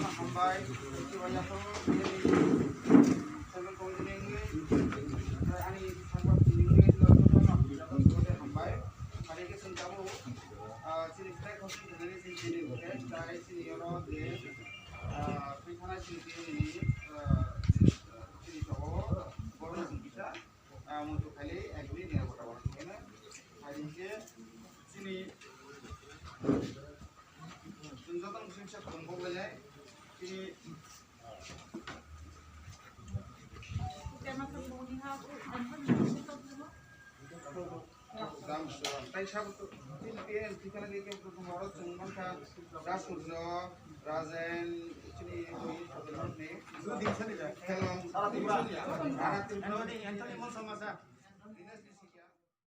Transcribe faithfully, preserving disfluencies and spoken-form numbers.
Hambai, Chiwaya to, Central Committee ni wngwi, ani sangba ni wngwi, jotono hambai. Hari khe chwng tabuk, ah, chini flag hosting khainani chini, chini, chini oro je, ah, twi thanai chini, chini, ah, chini tabuk, borok chwng kisa. Ah, muitu khaili ekni nira kota wal khaina. Hai hingke chini chwng joto musim se khum bo belai chini dam so tai sab chini P N P kana ke ke oro chwng mankha Raj Surjo, Rajen, chini boi Sadanand ni. Hello. Sara Tripura.